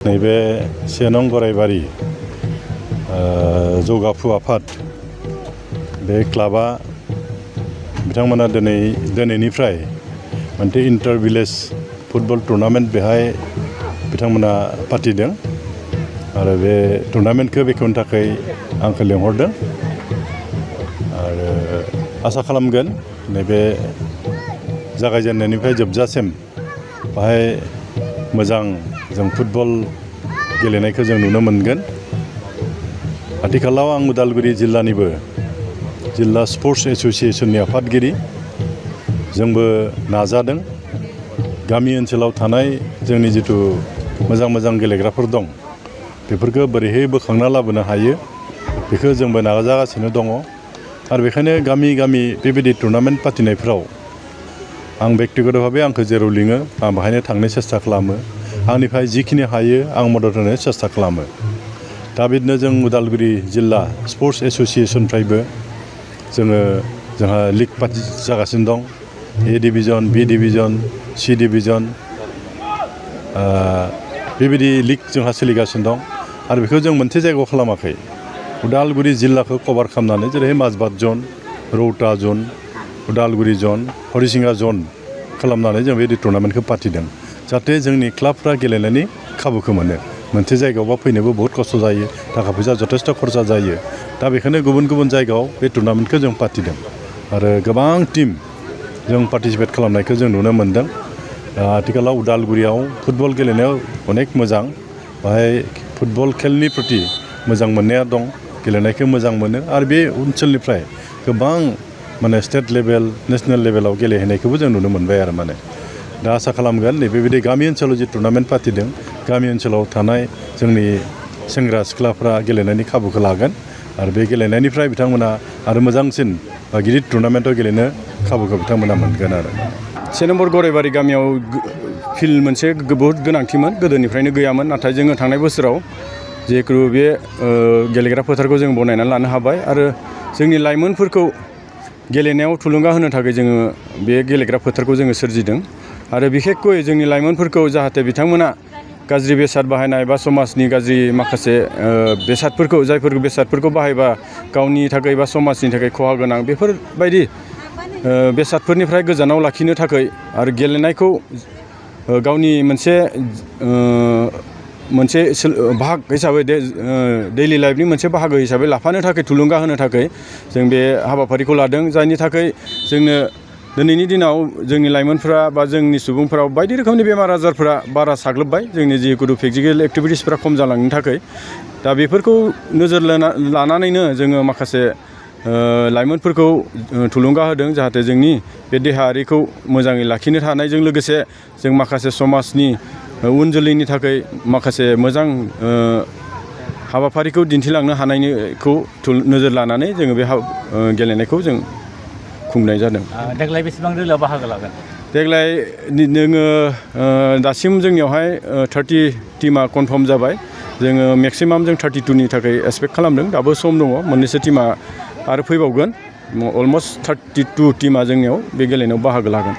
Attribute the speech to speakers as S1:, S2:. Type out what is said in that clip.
S1: नैबे सेनं गरायबारि जौगाफु आफाद बे क्लाबा बिथांमोना दिनैनिफ्राय मोनसे इन्टार भिलेज फुटबल टुर्नामेन्ट बेहाय बिथांमोना फाथिदों आरो बे टुर्नामेन्टखौ बेखेवनो थाखाय आंखौ लिंहरदों आरो आसा खालामगोन नैबे जागायजेननायनिफ्राय जोबजासिम बाहाय मोजां जों फुटबल गेलेनायखौ जों नुनो मोनगोन। आथिखालाव आं उदालगुरि जिल्लानिबो जिल्ला स्पर्ट्स एसोसिएशननि आफादगिरि जोंबो नाजादों गामि ओनसोलाव थानाय जोंनि जिथु मोजां गेलेग्राफोर दं बेफोरखौ बोरैहाय बोखांना लाबोनो हायो बेखौ जोंबो नाजागासिनो दङ आरो बेखायनो गामि बेबायदि टुर्नामेन्ट फाथिनायफ्राव आं बेक्तिगतभावे आंखौ जेराव लिङो आं बेहायनो थांनो सेस्था खालामो आंनिफ्राय जिखिनि हायो आं मदद होनो सेस्था खालामो। दा बिदिनो जों उदालगुरि जिल्ला स्पर्ट्स एसोसिएशननिफ्रायबो जोंहा लिग पार्टि जागासिनो दं। A division, B division, C division बेबायदि लिग जोंहा सोलिगासिनो दं आरो बेखौ जों मोनसे जायगायाव खालामाखै उदालगुरि जिल्लाखौ कभार खालामनानै जेरैहाय माजबाद जन, रौता जन, उदालगुरि जन, हरिसिंगा जन खालामनानै जों बे टुर्नामेन्टखौ फाथिदों जाहाथे जोंनि क्लाबफ्रा गेलेनायनि खाबुखौ मोनो। मोनसे जायगायावबा फैनोबो बहुत खस्थ' जायो, थाखा फैसा जथेस्थ' खरसा जायो। दा बेखायनो गुबुन जायगायाव बे टुर्नामेन्टखौ जों फाथिदों आरो गोबां टीम जों पार्टिसिपेट खालामनायखौ जों नुनो मोन्दों। आथिखालाव उदालगुरियाव फुटबल गेलेनायाव अनेक मोजां बाहाय फुटबल खेलनि प्रति मोजां मोननाया दं, गेलेनायखौ मोजां मोनो आरो बे ओनसोलनिफ्राय गोबां स्टेट लेभेल, नेसनेल लेभेलाव गेलेहैनायखौबो जों नुनो मोनबाय आरो दा आसा खालामगोन नैबेबायदि गामि ओनसोलाव जि टुर्नामेन्ट फाथिदों गामि ओनसोलाव थानाय जोंनि सेंग्रा सिख्लाफ्रा गेलेनायनि खाबुखौ लागोन आरो बे गेलेनायनिफ्राय बिथांमोना आरो मोजांसिन गिदिर टुर्नामेन्टआव गेलेनो खाबुखौ बिथांमोना मोनगोन आरो।
S2: 1 नम्बर गरायबारि गामियाव फिल्ड मोनसे बहुत गोनांथिमोन, गोदोनिफ्रायनो गैयामोन, नाथाय जोङो थांनाय बोसोराव जिहेतु बे गेलेग्रा फोथारखौ जों बनायनानै लानो हाबाय आरो जोंनि लाइमोनफोरखौ गेलेनायाव थुलुंगा होनो थाखाय जोङो बे गेलेग्रा फोथारखौ जोङो सोरजिदों आरो बिखेखयै जोंनि लाइमोनफोरखौ जाहाथे बिथांमोना गाज्रि बेसाद बाहायनाय बा समाजनि गाज्रि माखासे जायफोर बेसादफोरखौ बाहायबा गावनि थाखाय बा समाजनि थाखाय खहा गोनां बेफोरबायदि बेसादफोरनिफ्राय गोजानाव लाखिनो थाखाय आरो गेलेनायखौ गावनि मोनसे बाहागो हिसाबै दैलि लाइफनि मोनसे बाहागो हिसाबै लाफानो थाखाय थुलुंगा होनो थाखाय जों बे हाबाफारिखौ लादों, जायनि थाखाय जोंनो दिनैनि दिनाव जोंनि लाइमोनफ्रा बा जोंनि सुबुंफोराव बायदि रोखोमनि बेमार आजारफोरा बारा साग्लोबबाय जोंनि जिखुनु फिजिकेल एक्टिभिटिसफ्रा खम जालांनो थाखाय। दा बेफोरखौ नोजोर लानानैनो जोङो माखासे लाइमोनफोरखौ थुलुंगा होदों जाहाथे जोंनि बे देहायारिखौ मोजाङै लाखिनो हानायजों लोगोसे जों माखासे समाजनि उन जोलैनि थाखाय माखासे मोजां हाबाफारिखौ दिन्थिलांनो हानायखौ नोजोर लानानै जोङो बे गेलेनायखौ जों खुंनाय जादों।
S3: देग्लाय बेसेबां दोलोआव बाहागो लागोन?
S2: देग्लाय जोङो दासिम जोंनियावहाय 30 टिमा कनफार्म जाबाय, जोङो मेक्सिमाम जों 32नि थाखाय एक्सपेक्ट खालामदों, दाबो सम दङ, मोननैसो टिमा आरो फैबावगोन, अलमस्ट 32 टिमा जोंनियाव बे गेलेनायाव बाहागो लागोन।